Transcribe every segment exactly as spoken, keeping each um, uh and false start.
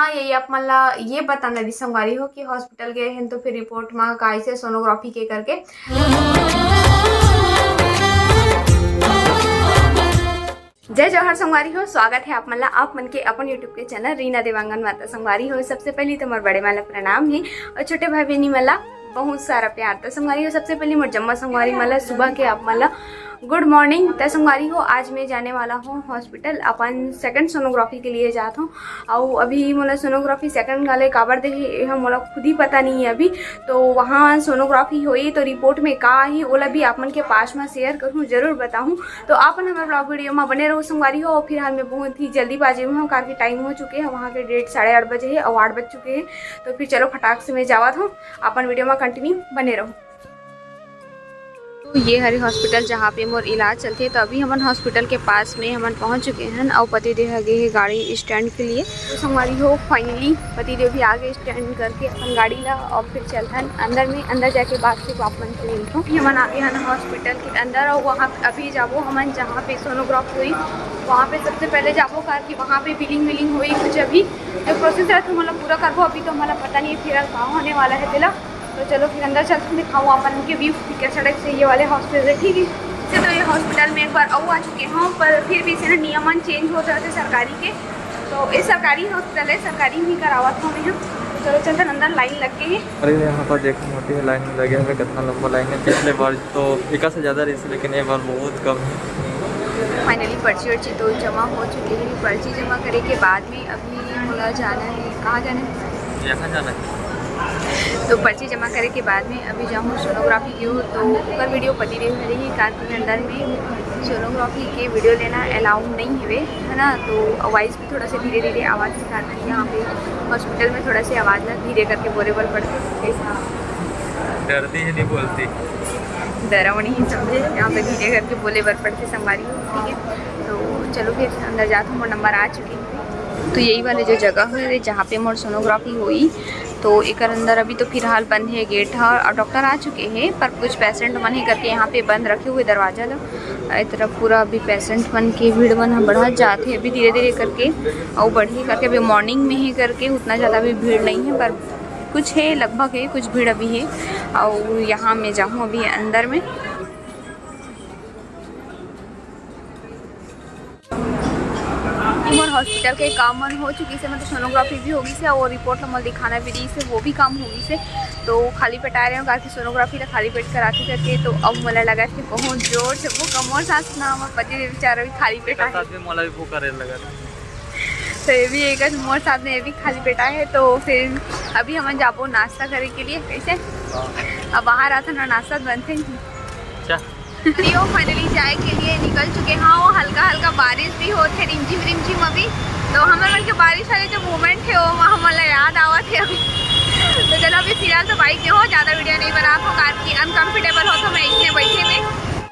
हाँ, यही आप मन ला ये बताना रहिस संगवारी हो कि हॉस्पिटल गए हैं तो फिर रिपोर्ट मा का ऐसे सोनोग्राफी के करके। जय जोहार संगवारी हो, स्वागत है आप मन ला आप मन के अपन YouTube के चैनल रीना देवांगन माता। संगवारी हो, सबसे पहली तो मोर बड़े मन ला प्रणाम हे और छोटे भाई बहनी मन ला बहुत सारा प्यार। तो संगवारी हो, सबसे पहली मोर जम्मा संगवारी मन ला सुबह के आप मन ला गुड मॉर्निंग। तो संगवारी हो, आज मैं जाने वाला हूँ हॉस्पिटल, अपन सेकंड सोनोग्राफी के लिए जात हूँ। और अभी मोला सोनोग्राफी सेकंड वाले काबर दे हे, ये मोला खुद ही पता नहीं है अभी। तो वहाँ सोनोग्राफी होई तो रिपोर्ट में का ही, ओला भी आप मन के पास में शेयर करूँ, जरूर बताऊँ। तो आप मन हमारे ब्लॉग वीडियो में बने रहो संगवारी हो। फिलहाल मैं बहुत ही जल्दीबाजी में हूँ, कार के टाइम हो चुके हैं, वहाँ के डेट साढ़े आठ बजे है और आठ बज चुके हैं। तो फिर चलो फटाक से मैं जावत हूँ, अपन वीडियो में कंटिन्यू बने रहो। तो ये हरे हॉस्पिटल जहाँ पे मोर इलाज चलथे। तो अभी हमन हॉस्पिटल के पास में हमन पहुँच चुके हैं और पति देव ह गे हे गाड़ी स्टैंड के लिए। तो संगवारी हो, फाइनली पति देव भी आ गए स्टैंड करके अपन गाड़ी ला और फिर चलथन अंदर में। अंदर जाके बात सिर्फ आप मन से मिलथों। अभी हमन आ गए हैं हॉस्पिटल के अंदर और वहाँ अभी जाबो हमन जहाँ पे सोनोग्राफ हुई, वहाँ पे सबसे पहले जाबो, कार कि वहाँ पे बिलिंग विलिंग हुई कुछ। अभी जो प्रोसेस है तो मतलब पूरा करबो, अभी तो मतलब पता नहीं फिलहाल का होने वाला है तेला। तो चलो फिर अंदर चलते हैं, दिखाऊँ अपन के व्यू कि कैसा टाइप से ये वाले हॉस्पिटल है, ठीक है। वैसे तो ये हॉस्पिटल में एक बार और आ चुके हैं, पर फिर भी इसे ना नियमन चेंज हो जाते सरकारी के। तो ये सरकारी हॉस्पिटल है, सरकारी में ही करावत हूँ मैं। तो चलो चलते हैं, अंदर लाइन लग गई है। अरे यहाँ पर देखो, मोटी लाइन में लगे हुए, कितना लंबा लाइन है। पिछले बार तो एक से ज़्यादा रही थी, लेकिन ये बार बहुत कम है। फाइनली पर्ची वर्ची तो जमा हो चुकी है। पर्ची जमा करे के बाद में अभी मोला जाना है। कहाँ जाना है? यहाँ जाना है। तो पर्ची जमा करे के बाद में अभी जाऊँ सोनोग्राफी के हो, तो ओकर वीडियो पति देव हरे ही, कार के अंदर में सोनोग्राफी के वीडियो लेना अलाउड नहीं हवे, है ना। तो वॉइस भी थोड़ा सा धीरे धीरे आवाज़ के साथ ही यहाँ पे हॉस्पिटल में थोड़ा सी आवाज़ ना धीरे करके बोले बर पड़थे। डरती है, नहीं बोलती। डरा वो नहीं समझे, यहाँ पे धीरे करके बोले बर पड़थे संगवारी हो, ठीक है। तो चलो फिर अंदर जात हूँ, मोर नंबर आ चुके हैं। तो यही वाले जो जगह है जहाँ पे मोर सोनोग्राफी हुई, तो एकर अंदर अभी तो फिलहाल बंद है गेट ह, और डॉक्टर आ चुके हैं, पर कुछ पेशेंट मन है करके यहाँ पे बंद रखे हुए दरवाजा ला। ए तरफ पूरा अभी पेशेंट मन के भीड़ मन ह बढ़त जात है अभी धीरे धीरे करके, और बढ़ी करके अभी मॉर्निंग में ही करके उतना ज़्यादा भी भीड़ नहीं है, पर कुछ है, लगभग है, कुछ भीड़ अभी है। और यहाँ मैं जाऊँ अभी अंदर में। मोर हॉस्पिटल के काम मन हो चुकी से, मतलब सोनोग्राफी भी होगी से और रिपोर्ट ला मोला दिखाना भी रही से, वो भी काम होगी से। तो खाली पेट आए रहे हो, कार के सोनोग्राफी ला खाली पेट कराते करके। तो अब मोला लगा कि बहुत जोर से भूख, मोर साथ ना, मोर पति देव बेचारा भी खाली पेट आए। साथ में मोला भी भूख करे लगा था। तो ये भी एक मोर साथ में ये भी खाली पेट आए है। तो फिर अभी हमन जाबो नाश्ता करे के लिए। कैसे? हाँ। अब बाहर आता ना, नाश्ता बनते ही। अच्छा। अभी वो फाइनली जाए के लिए निकल चुके हैं। वो हल्का हल्का बारिश भी होत है, रिमझिम रिमझिम अभी। तो हमर मन के बारिश वाले जो मोमेंट है, वो हमन ला याद आवत है अभी। तो चलो, अभी फिलहाल तो बाइक में हो, ज़्यादा वीडियो नहीं बना पाऊँ, कार कि अनकंफर्टेबल हो तो मैं इसमें बैठे में।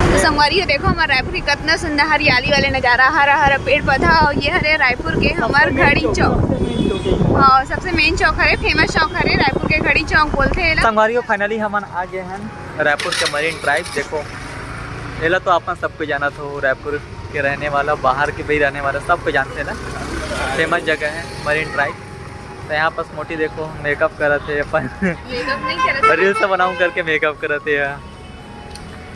तो संगवारी हो, देखो हमारे रायपुर की कितना सुंदर हरियाली वाले नज़ारा, हरा हरा पेड़ पौधा। और ये हरे रायपुर के हमार घड़ी चौक। हाँ, सबसे मेन चौक हरे, फेमस चौक हरे, रायपुर के घड़ी चौक बोलते हैं। संगवारी हो, फाइनली हमन आ गए हैं रायपुर के मरीन ड्राइव। देखो, एला तो आप मन सबको जानत हो, रायपुर के रहने वाला, बाहर के भी रहने वाला, सबको जानते हैं ना, फेमस जगह है मरीन ड्राइव। तो यहाँ पास मोटी देखो, मेकअप करत है अपन। मेकअप नहीं करत है। रील्स बनाऊं करके मेकअप करत है।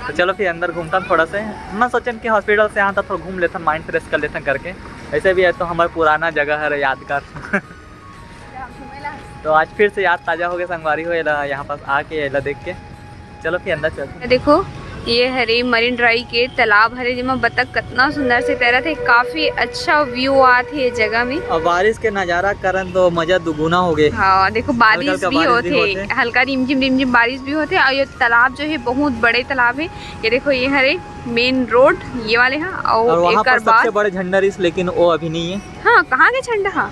तो चलो फिर अंदर घूमता थोड़ा से। मैं सोचन कि हॉस्पिटल से यहाँ तक थोड़ा घूम लेथन, माइंड फ्रेश कर लेथन करके। वैसे भी है तो हमारा पुराना जगह है, यादगार। तो आज फिर से याद ताजा हो गया संगवारी हो, एला यहाँ पास आके, एला देख के। चलो फिर अंदर चलते हैं। देखो, ये हरे मरीन ड्राइव के तालाब हरे, जेमा बतख कितना सुंदर से तैरत है। काफी अच्छा व्यू आत है ये जगह में। अब बारिश के नजारा करन तो मजा दुगुना हो गए। हाँ, देखो बारिश हल्का हल्का भी बारिश होत भी है, होत है। हल्का रिमझिम रिमझिम बारिश भी होत है। और ये तालाब जो है बहुत बड़े तालाब है। ये देखो, ये हरे मेन रोड, ये वाले हा। और और वहाँ पर एकर सबसे बाद बड़े झंडा रहीस, लेकिन वो अभी नहीं है। हाँ, कहाँ के झंडा हा?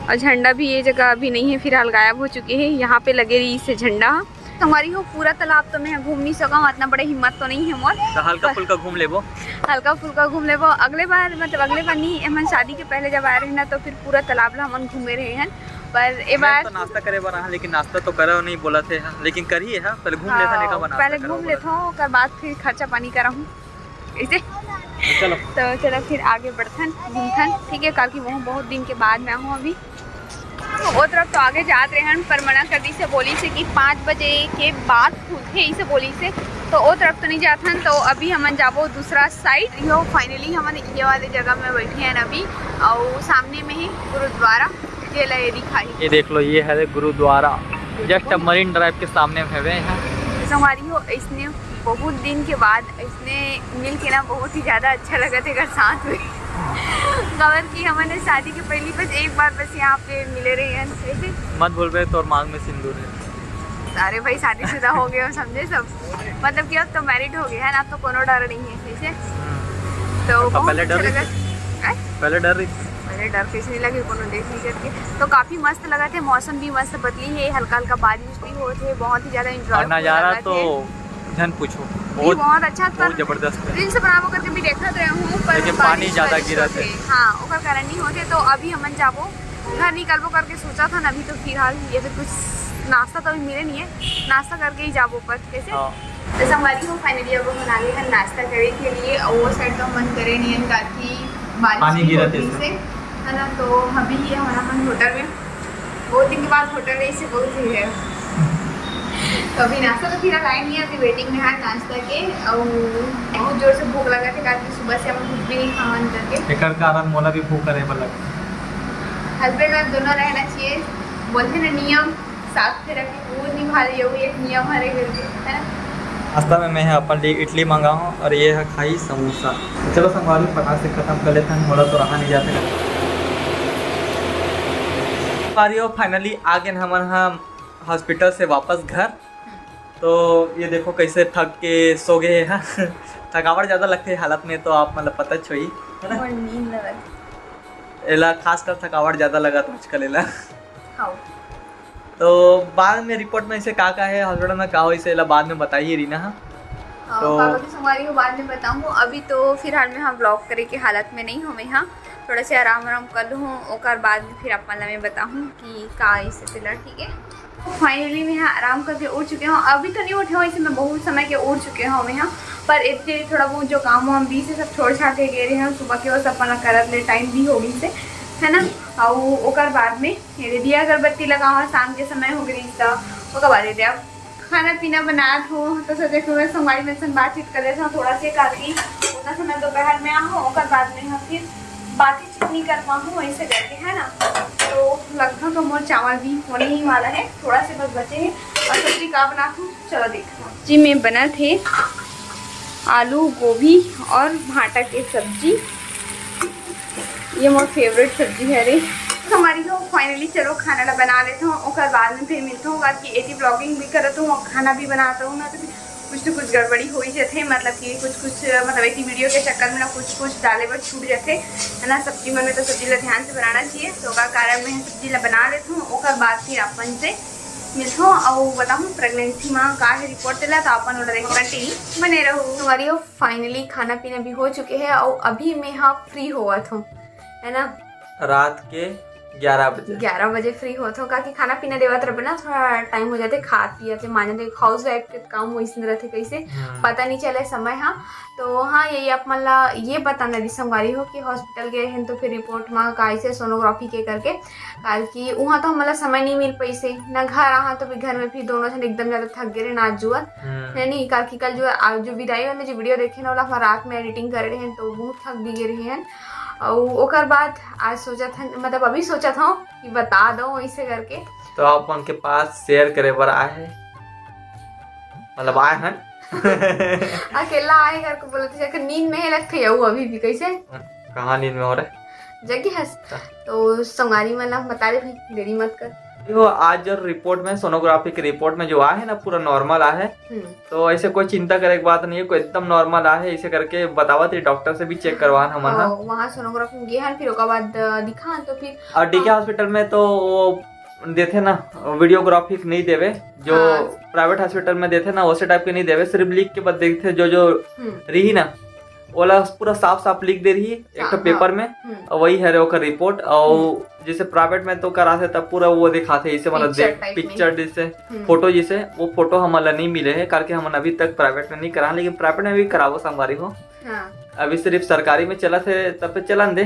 और झंडा भी ये जगह अभी नहीं है, फिलहाल गायब हो चुके हैं। यहाँ पे लगे रहीस झंडा। संगवारी हो, पूरा तालाब तो मैं घूम नहीं सका, इतना बड़े हिम्मत तो नहीं है मोर। तो हल्का फुल्का घूम लेबो। हल्का फुल्का घूम लेबो। अगले बार, मतलब अगले बार नहीं, हमन शादी के पहले जब आए रहे ना, तो फिर पूरा तालाब ला हमन घूमे रहे हैं। पर ए मैं बार तो नाश्ता करे बर रहा, लेकिन नाश्ता तो करे नहीं बोला थे, लेकिन करिए हा, पहले घूम लेथन, हाँ, एकर बाद नाश्ता पहले करब घूम बोला लेथन, ओकर बाद फिर खर्चा पानी करहूँ। ऐसे? तो चलो। तो चलो फिर आगे बढ़थन, घूमथन, ठीक है, काबर कि वहाँ बहुत दिन के बाद मैं हूँ अभी। ओ तरफ तो आगे जात रहेन, पर मना कर दिस हे, बोलिस हे कि पाँच बजे के बाद खुलथे, इसे बोलिस हे। तो ओ तरफ तो नहीं जाथन, तो अभी हमन जाबो दूसरा साइड। यो finally हमन ये वाले जगह में बैठे हैं अभी, और सामने में ही गुरुद्वारा, जेला ये दिखाई। ये देख लो, ये है गुरुद्वारा, just मरीन ड्राइव के सामने में हवे यहाँ। संगवारी हो, इसने बहुत दिन के बाद इसने मिल के ना बहुत ही ज्यादा अच्छा लगा थे साथ में। खबर कि हमने शादी के पहली बस एक बार बस यहाँ पे मिले रहे हैं, ऐसे। मत भूलबे, तोर मांग में सिंदूर है। अरे भाई, शादीशुदा हो गए हो, समझे सब, मतलब कि अब तो मैरिड हो गए हैं ना, अब तो कोनो डर नहीं है, ऐसे। हम्म। तो तो बहुत पहले अच्छा डर लगा। रही थी? हैं? पहले डर रही थी? पहले डर कैसे नहीं लगे, कोनो देख नहीं करके। तो काफी मस्त लगा थे, मौसम भी मस्त बदली है, हल्का हल्का बारिश भी हो थे, बहुत ही ज्यादा एंजॉय और नजारा तो झन पूछो, बहुत बहुत, अच्छा, बहुत पर जबरदस्त है। रील्स बनाबो करके भी देखत रहे हूँ, पर लेकिन पानी बारिश ज्यादा वारिश गिरत होथे। है। हाँ, ओकर कारण नहीं होते। तो अभी हमन जाबो घर, निकलबो करके सोचा था ना, अभी तो फिलहाल ये तो कुछ नाश्ता तो अभी मिले नहीं है, नाश्ता करके ही जाबो पर कैसे। हाँ। तो संगवारी हो, finally अब हमन आ गए हैं नाश्ता करे के लिए, और वो साइड तो हमन करे नहीं है, ताकि बारिश पानी भी गिरत होती है। से, है ना। तो अभी ये हमारा हमन होटल में बहुत दिन के बाद होटल में इसे बहुत ही है। तो अभी नाश्ता तो फिलहाल आए नहीं है, अभी वेटिंग में है नाश्ता के, और बहुत जोर से भूख लगा थे, ताकि सुबह से हम कुछ भी नहीं खावन करके। एकर कारण मोला भी भूख करे पर लगा। हस्बैंड वाइफ दोनों रहना चाहिए, बोलते ना नियम, साथ में रख के वो निभा रही हो, एक नियम हरे करके, है ना। नाश्ता में मैं ह अपन लिए इडली मंगा हूँ और ये है खाई समोसा। तो चलो संगवारी, फटाक से खत्म कर लेते हैं, मोला तो रहा नहीं जाते। संगवारी हो, finally आ गए हमन ह हॉस्पिटल से वापस घर। तो ये देखो कैसे थक के सो गए हैं। थकावट ज्यादा लगते है हालत में, तो आप मतलब पता छोई, है ना। मोर नींद लगत। एला खासकर थकावट ज्यादा लगत आजकल एला। हाँ। तो बाद में रिपोर्ट में इसे का का है, हॉस्पिटल में का होइस, एला बाद में बताइए रीना। हाँ। हाँ, तो पापा की संगवारी को बाद में बताऊँ। अभी तो फिलहाल मैं हाँ ब्लॉग करे के हालत में नहीं हूँ, मैं हाँ थोड़ा से आराम आराम कर लूँ, ओकर बाद में फिर आप मन ला मैं बताऊँ कि का इसे तेला, ठीक है। फाइनली मैं यहाँ आराम करके उठ चुके हूँ। अभी तो नहीं उठे हूँ, इसे मैं बहुत समय के उठ चुके हूँ मैं यहाँ, पर इतने थोड़ा बहुत जो काम वाम भी से सब छोड़ छाड़ के गए रहे हैं सुबह के, वो सब अपना करत ले टाइम भी हो गई से, है ना। और ओकर बाद में ये दे दिया अगरबत्ती लगावा, शाम के समय हो गई, तो ओकर बाद ये दे अब खाना पीना बनात हो, तो सोचे कि मैं संगवारी मन संग बातचीत कर लेता हूँ थोड़ा से, काफी उतना समय दोपहर में आहो, ओकर बाद में हम फिर बातचीत नहीं कर पाऊँ ऐसे करके, है ना। तो लगभग तो मोर चावल भी होने ही वाला है, थोड़ा से बस बचे हैं। और सब्जी का बनात हूँ, चलो देखते हैं। जी, मैं बनात हे आलू, गोभी और भांटा के सब्जी। ये मोर फेवरेट सब्जी है रे। तो हमारी हो फाइनली, चलो खाना ला बना लेता हूँ, ओकर बाद में फिर मिलता हूँ, बाकी एती ब्लॉगिंग भी करता हूँ और खाना भी बनाता हूँ ना, तो फिर कुछ तो कुछ गड़बड़ी हो ही जाते हैं, मतलब कि कुछ कुछ, मतलब एक ही वीडियो के चक्कर में ना कुछ कुछ डाले बर छूट जाते है ना। सब्जी मन में तो सब्जी ला ध्यान से बनाना चाहिए, तो ओकर कारण मैं सब्जी ला बना लेता हूँ, ओकर बाद फिर अपन से मिलता हूँ और बताऊँ प्रेगनेंसी में का है रिपोर्ट तेला, तो अपन ओला देख कंटिन्यू बने रहो। हमारी हो फाइनली खाना पीना भी हो चुके है और अभी मैं हाँ फ्री होवत हूँ, है ना। रात के ग्यारह बजे। ग्यारह बजे फ्री होत हो, काकि खाना पीना देवत रहे ना, थोड़ा टाइम हो जाते, खात पियत ले, माने तो एक हाउस वाइफ के काम वैसे रहते, कैसे हम्म। पता नहीं चले समय। हाँ, तो हाँ, यही आप मन ला ये बताना रही संगवारी हो कि हॉस्पिटल गए हैं तो फिर रिपोर्ट में का ऐसे सोनोग्राफी के करके, काकि वहाँ तो हमला समय नहीं मिल पैसे ना, घर आहा तो फिर घर में फिर दोनों जन एकदम ज्यादा थक गए रहे ना जुआ, हम्म। है नहीं, काकि कल जो, आज जो विदाई वाले जो वीडियो देखे ना, ओला हम रात में एडिटिंग करे रहे हैं तो बहुत थक भी गए रहे हैं। और ओकर बाद आज सोचत हन, मतलब अभी सोचत हूँ कि बता दो ऐसे करके। तो आप मन के पास शेयर करे बर आए हैं, मतलब आए हन। अकेला आए करके बोलत हे, नींद में है लगथे, यऊ अभी भी कैसे? कहाँ नींद में हो रहे? जगी हस। का? तो संगवारी मन ला बता दे भाई, देरी मत कर। देखो, आज जो रिपोर्ट में, सोनोग्राफी के रिपोर्ट में जो आए है ना, पूरा नॉर्मल आए है। हम्म। तो ऐसे कोई चिंता करे के बात नहीं है, कोई एकदम नॉर्मल आए है। इसे करके बतावत ही डॉक्टर से भी चेक करवान हमन हा। ओ, वहाँ सोनोग्राफी में गए हन, फिर ओकर बाद, अ, दिखान तो फिर, और डीके हाँ। हॉस्पिटल में तो वो देथे ना, वीडियोग्राफी नहीं देवे, जो हाँ। प्राइवेट हॉस्पिटल में देथे ना, वैसे टाइप के नहीं देवे, सिर्फ लिख के बस देथे, जो जो हम्म। रही ना, ओला पूरा साफ साफ लिख दे रही एक हाँ, ठो पेपर हाँ। में, हम्म। और वही हरे ओकर रिपोर्ट। और हम्म। जैसे प्राइवेट में तो कराथे तब पूरा वो दिखाथे, इसे मतलब पिक्चर देख, टाइप में। पिक्चर जैसे, हम्म। फोटो जैसे, वो फोटो हमन ला नहीं मिले है, करके हमन अभी तक प्राइवेट में नहीं करा, लेकिन प्राइवेट में भी करावो संगवारी हो। हाँ। अभी सिर्फ सरकारी में चलत हे, तब फिर चलन दे।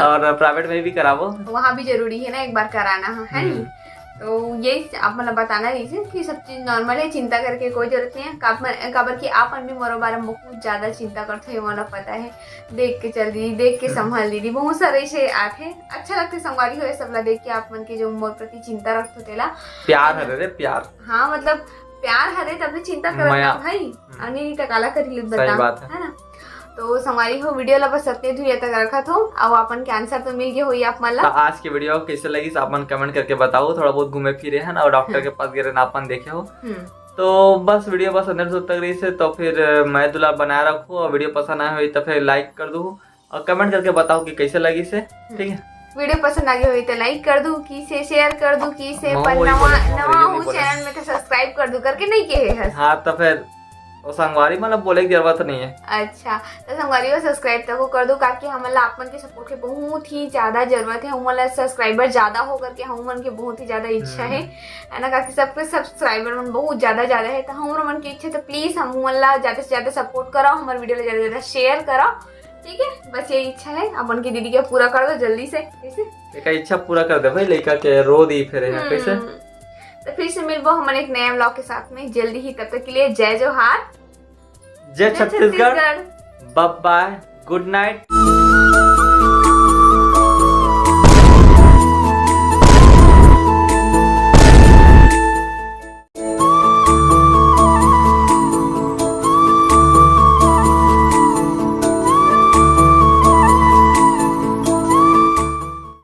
और प्राइवेट में भी कराबो। वहाँ भी जरूरी है ना, एक बार कराना है, है नी? हम्म। तो यही आप मतलब बताना रहिस कि सब चीज नॉर्मल है, चिंता करके कोई जरूरत नहीं है। काबर, काबर कि आप मन भी मोरो बारे में बहुत ज्यादा चिंता करते हो, ये मोला पता है। देख के चल दीदी, देख के संभाल दीदी, बहुत सारे ऐसे आते हैं। अच्छा लगते संगवारी हो ये सब ला देख के, आप मन के जो मोर प्रति चिंता रखते हो तेला। प्यार हरे रे, प्यार। हाँ, मतलब प्यार हरे तब चिंता करत मया। ना भाई। अनि नहीं तो काला करी लेत सही बता, बात है। है ना? तो संगवारी हो, वीडियो ला बस अतने दूरिया तक रखत हो। अब अपन के आंसर तो मिल गए होई आप मन तो ला। आज के वीडियो कैसे लगिस, आप मन कमेंट करके बताओ। थोड़ा बहुत घूमे फिरे हन और डॉक्टर के पास गे रहेन, अपन देखे हो। हम्म। तो बस वीडियो बस अंदर दूर तक रहिस हे, तो फिर मैं दुलार बनाए रखो और वीडियो पसंद आए होई तो फिर लाइक कर दो और कमेंट करके बताओ कि कैसे लगिस हे, ठीक है? वीडियो पसंद आगे होई तो लाइक कर दू, की से शेयर कर दू, की से हाँ, पर वही नवा बोले, हाँ, नवा वही हूँ बोले। चैनल में तो सब्सक्राइब कर दू करके नहीं कहे हस। हाँ, तो फिर वो संगवारी मतलब बोले की जरूरत नहीं है। अच्छा, तो संगवारी हो सब्सक्राइब तको कर दो, काकि हमन ला आप मन के सपोर्ट के बहुत ही ज्यादा जरूरत है। हमन ला सब्सक्राइबर ज्यादा हो करके हम मन के बहुत ही ज्यादा इच्छा है, है ना? काकि सबके सब्सक्राइबर मन बहुत ज्यादा ज्यादा है, तो हमरो मन की इच्छा है, तो प्लीज हम मन ला ज्यादा से ज्यादा सपोर्ट कराओ, हमारे वीडियो ला ज्यादा से ज्यादा शेयर कराओ, ठीक है? बस ये इच्छा है, अपन की दीदी के पूरा कर दो जल्दी से, ठीक है? एक इच्छा पूरा कर दे भाई, लड़का के रो दी फिर यहाँ कैसे। हम्म। तो फिर से मिलबो हमन एक नया व्लॉग के साथ में जल्दी ही, तब तक के लिए जय जोहार, जय छत्तीसगढ़, बाय बाय, गुड नाइट।